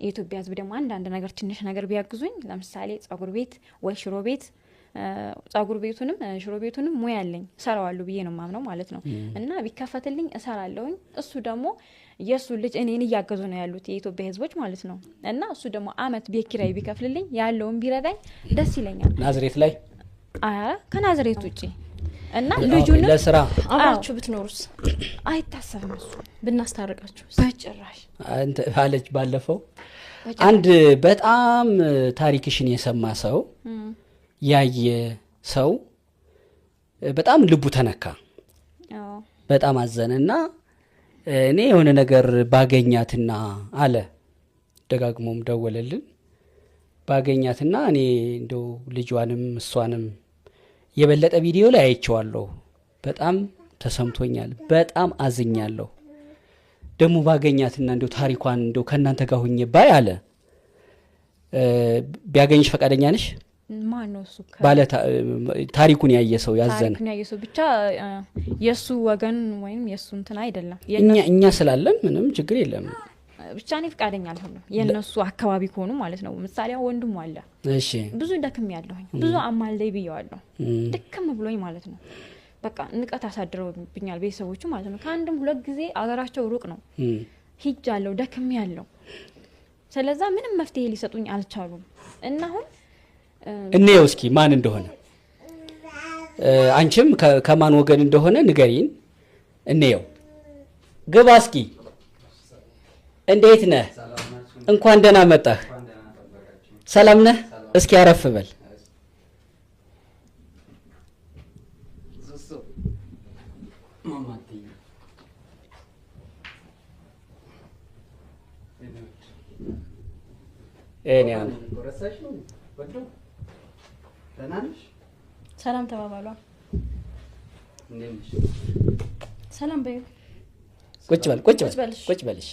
የኢትዮጵያ ሕዝብ ደግሞ አንዳንድ ነገር ትንሽ ነገር ቢያግዙኝ፣ ለምሳሌ ጸጉር ቤት ወይ ሽሮ ቤት፣ ጸጉር ቤቱንም ሽሮ ቤቱንም ሙያ አለኝ እሰራዋለሁ ብዬ ነው ማምነው ማለት ነው። እና ቢከፈትልኝ እሰራለሁኝ። እሱ ደግሞ የእሱ ልጅ እኔን እያገዙ ነው ያሉት የኢትዮጵያ ሕዝቦች ማለት ነው። እና እሱ ደግሞ አመት ቤት ኪራይ ቢከፍልልኝ ያለውን ቢረዳኝ ደስ ይለኛል። ናዝሬት ላይ? ከናዝሬት ውጭ እና ልጁንም ለስራ አብራችሁ ብትኖሩስ? አይታሰብም። እሱ ብናስታርቃችሁ? በጭራሽ። አለች። ባለፈው አንድ በጣም ታሪክሽን የሰማ ሰው፣ ያየ ሰው በጣም ልቡ ተነካ፣ በጣም አዘነና እኔ የሆነ ነገር ባገኛትና አለ። ደጋግሞም ደወለልን። ባገኛትና እኔ እንደው ልጇንም እሷንም የበለጠ ቪዲዮ ላይ አይቼዋለሁ። በጣም ተሰምቶኛል፣ በጣም አዝኛለሁ። ደግሞ ባገኛትና እንደው ታሪኳን እንደው ከእናንተ ጋር ሁኜ ባይ አለ። ቢያገኝሽ ፈቃደኛ ነሽ? ማን ነው እሱ? ባለ ታሪኩን ያየ ሰው፣ ያዘነ። ታሪኩን ያየ ሰው ብቻ የእሱ ወገን ወይም የእሱ እንትን አይደለም። እኛ ስላለን ምንም ችግር የለም። ብቻ እኔ ፈቃደኛ አልሆንም። የእነሱ አካባቢ ከሆኑ ማለት ነው። ምሳሌ ወንድሙ አለ። ብዙ ደክም ያለሁኝ ብዙ አማልደይ ብየዋለሁ። ድክም ብሎኝ ማለት ነው። በቃ ንቀት አሳድረውብኛል ቤተሰቦቹ ማለት ነው። ከአንድም ሁለት ጊዜ አገራቸው ሩቅ ነው ሂጃለሁ፣ ደክም ያለው፣ ስለዛ ምንም መፍትሄ ሊሰጡኝ አልቻሉም። እና አሁን እንየው እስኪ ማን እንደሆነ፣ አንቺም ከማን ወገን እንደሆነ ንገሪን። እንየው። ግባ እስኪ። እንዴት ነህ? እንኳን ደህና መጣህ። ሰላም ነህ? እስኪ አረፍ በል። ሰላም ተባባሏ። ሰላም በይው። ቁጭ በል፣ ቁጭ በል፣ ቁጭ በልሽ።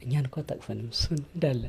እኛን እኮ አታቅፈንም፣ እሱን እንዳለ።